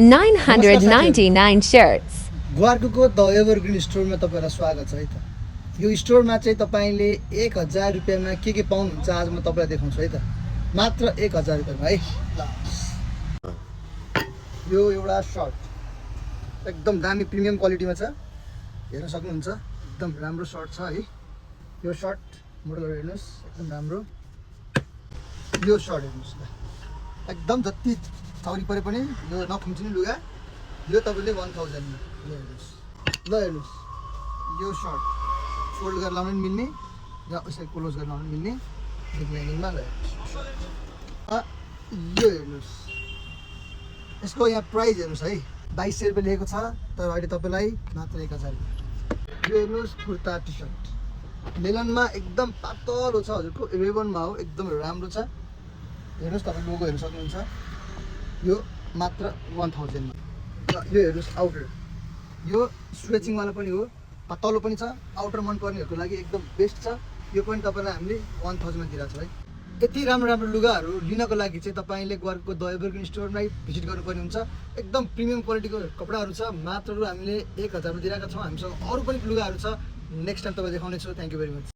999 shirts. Gwarko the Evergreen स्टोरमा तपाईँहरूलाई स्वागत छ है त। यो स्टोरमा चाहिँ तपाईँले 1000 रुपियाँमा के पाउनुहुन्छ आज म तपाईँलाई देखाउँछु है त। मात्र 1000 रुपियाँमा है। यो एउटा सर्ट एकदम दामी प्रिमियम क्वालिटीमा छ, हेर्न सक्नुहुन्छ। एकदम राम्रो सर्ट छ है। यो सर्ट मोडलहरू हेर्नुहोस्, एकदम राम्रो। यो सर्ट हेर्नुहोस् ल, एकदम जति चौरी परे पनि यो नखुम्चिने लुगा। यो तपाईँले 1000 मा ल हेर्नुहोस्। यो सर्ट फोल्ड गरेर लाउनु पनि मिल्ने र उसलाई क्लोज गरेर लाउनु पनि मिल्ने डिजाइनिङमा ल हेर्नुहोस्। यो हेर्नुहोस्, यसको यहाँ प्राइस हेर्नुहोस् है, 2200 रुपियाँ लेखेको छ, तर अहिले तपाईँलाई मात्र 1000 रुपियाँ। यो हेर्नुहोस् कुर्ता टी सर्ट लेलनमा एकदम पातलो छ, हजुरको रेबनमा हो, एकदम राम्रो छ। हेर्नुहोस्, तपाईँ लोगो हेर्न सक्नुहुन्छ। यो मात्र 1000 मा। यो हेर्नुहोस् आउटर, यो स्ट्रेचिङवाला पनि हो, पातलो पनि छ। आउटर मनपर्नेहरूको लागि एकदम बेस्ट छ। यो पनि तपाईँलाई हामीले 1000 मा दिइरहेको छ है। यति राम्रो राम्रो लुगाहरू लिनको लागि चाहिँ तपाईँले ग्वार्को द एभरग्रिन स्टोरमै भिजिट गर्नुपर्ने हुन्छ। एकदम प्रिमियम क्वालिटीको कपडाहरू छ, मात्र हामीले 1000 मा दिइरहेका छौँ। हामीसँग अरू पनि लुगाहरू छ, नेक्स्ट टाइम तपाईँ देखाउनेछु। Thank you very much.